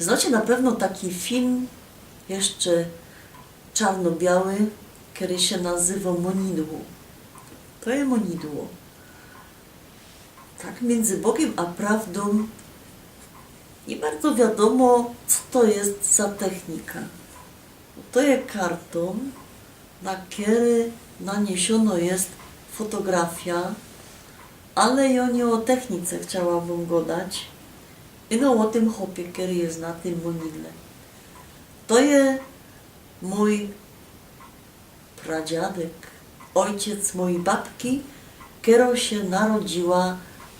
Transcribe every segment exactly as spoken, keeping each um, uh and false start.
Znacie na pewno taki film, jeszcze czarno-biały, kery sie nazywo Monidło. To je monidło. Tak między Bogiem a prawdą nie bardzo wiadomo, co to jest za technika. To je kartōn, na kery naniesiono jest fotografia, ale jo niy ô technice chciałabych godać, ino ô tym chopie, kery jest na tym monidle. To je mōj pradziadek, ojciec mojej babki, kero sie narodziła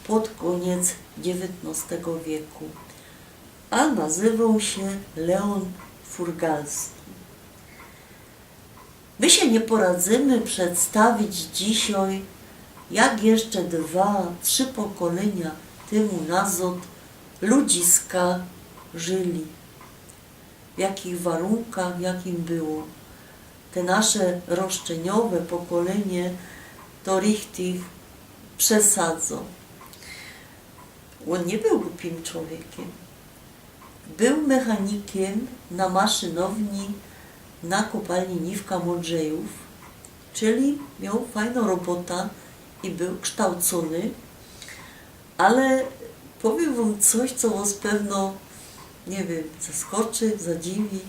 pod koniec dziewiętnostego wieku, a nazywoł sie Leon Furgalski. My sie niy poradzymy przedstawić dzisiej, jak jeszcze dwa, trzy pokolynia tymu nazod ludziska żyli, w jakich warunkach, jak im było. Te nasze roszczeniowe pokolynie to richtig przesadzo. Ôn niy był gupim człowiekiym. Był mechanikiym na maszynowni na kopalni Niwka Modrzejōw, czyli miał fajnõ robotã i był kształcōny, ale powiym wōm coś, co wos pewno, niy wiym, zaskoczy, zadziwi.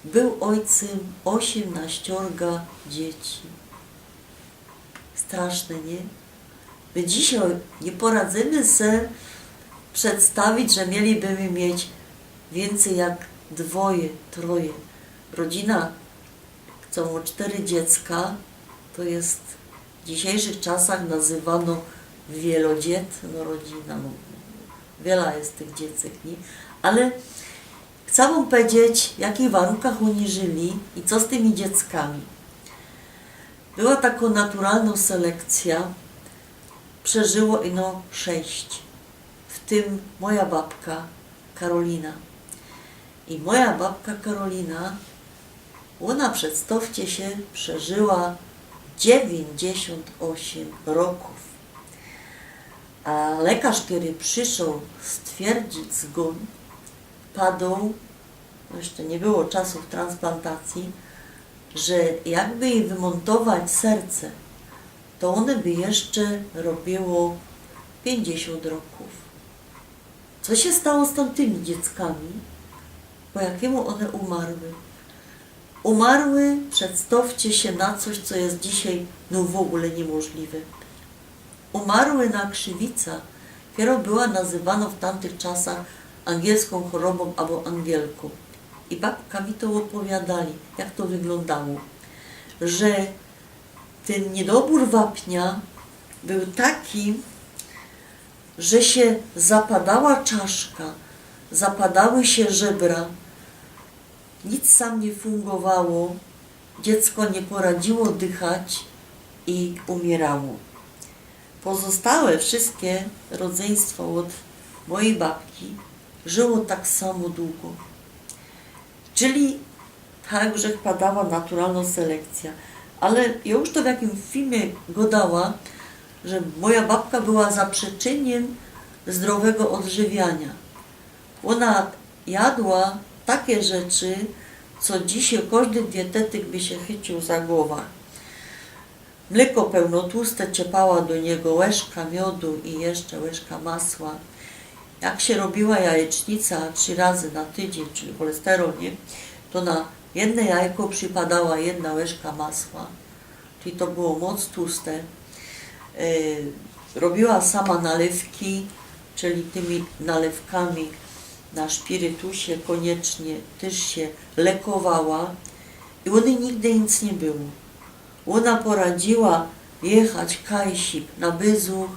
Był ojcym ôziymnaściorga dzieci. Straszne, niy? My dzisiej niy poradzymy se przedstawić, że mielibymy mieć wiyncyj jak dwoje, troje. Rodzina, co mŏ sztery dziecka, to jest w dzisiejszych czasach nazywano wielodzietnõ rodzinã. No, wiela jest tych dziecek, niy? Ale chcã wōm powiedzieć, w jakich warunkach ôni żyli i co z tymi dzieckami. Była takŏ naturalnŏ selekcyjŏ, przeżyło ino sześć, w tym moja babka Karolina. I moja babka Karolina, ôna, przedstŏwcie sie, przeżyła dziewiyńćdziesiōnt ôziym rokōw. A lekarz, kery przyszoł stwierdzić zgōn, padoł, no jeszcze niy było czasōw transplantacyje, że jakby jij wymōntować serce, to ône by jeszcze robiło piyńćdziesiōnt rokōw. Co sie stało z tamtymi dzieckami? Po jakimu ône umarły? Umarły, przedstŏwcie sie, na coś, co jest dzisiej, no, w ôgōle niymożliwe. Umarły na krzywica, kero była nazywanŏ w tamtych czasach angielskōm chorobōm abo angielkōm. I babka mi to ôpowiadali, jak to wyglōndało, że tyn niydobōr wapnia bōł taki, że sie zapadała czaszka, zapadały sie żebra, nic sam niy fungowało, dziecko niy poradziło dychać i umiyrało. Pozostałe wszyjske rodzyństwo ôd mojij babki żyło tak samo dugo. Czyli tak, że padała naturalnŏ selekcyjŏ. Ale jŏ już to w jakim filmie godała, że moja babka była zaprzeczyniym zdrowego ôdżywianiŏ. Ôna jadła take rzeczy, co dzisiej kożdy dietetyk by sie chyciōł za głowa. Mlyko pełno tłuste, ciepała do niego łyżka miodu i jeszcze łyżka masła. Jak sie robiła jajecznica trzi razy na tydziyń, czyli cholesterol, niy, to na jedne jajko przipadała jedna łyżka masła, czyli to było moc tłuste. E, robiła sama nalywki, czyli tymi nalywkami na szpirytusie kōniecznie tyż sie lekowała i ônyj nigdy nic niy było. Ôna poradziła jechać kajsip na byzuch,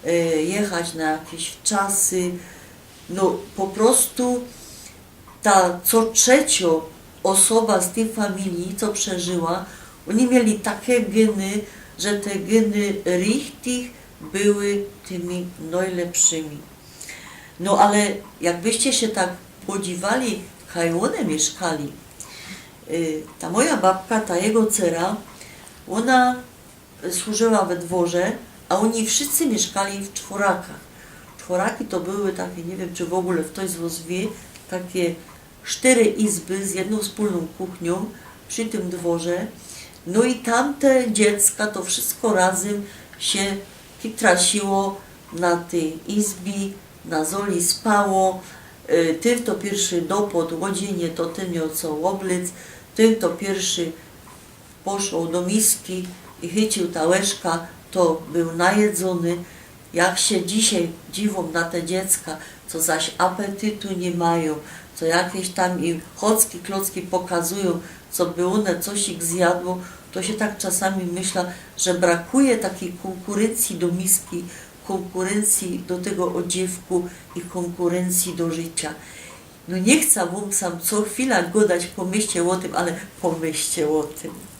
e, jechać na jakeś wczasy. No, po prostu ta co trzeciŏ ôsoba z tyj familije, co przeżyła, ôni mieli take gyny, że te gyny richtig były tymi nojlepszymi. No ale jakbyście sie tak podziwali, kaj ône miyszkali, y, ta moja babka, ta jego cera, ôna służyła we dworze, a ôni wszyjscy miyszkali w czworakach. Czworaki to były take, niy wiym, czy w ôgōle ftoś z wos wiy, takie sztyry izby z jednōm wspōlnōm kuchniōm przi tym dworze. No i tamte dziecka, to wszystko razym sie kitrasiło na tyj izbi, na zoli spało. Y, tyn, to piyrszy dopod ôdzienie, to tyn mioł co ôblyc, tyn, to piyrszy poszoł do miski i chyciōł ta łyżka, to bōł najedzōny. Jak sie dzisiej dziwōm na te dziecka, co zaś apetytu niy majōm, co jakeś tam im chocki, klocki pokazujōm, co by ône coś ich zjadło, to sie tak czasami myśla, że brakuje takij kōnkurencyje do miski, kōnkurencyje do tego ôdziewku i kōnkurencyje do życiŏ. No niy chcã wōm sam co chwila gŏdać, pomyślcie ô tym, ale pomyślcie ô tym.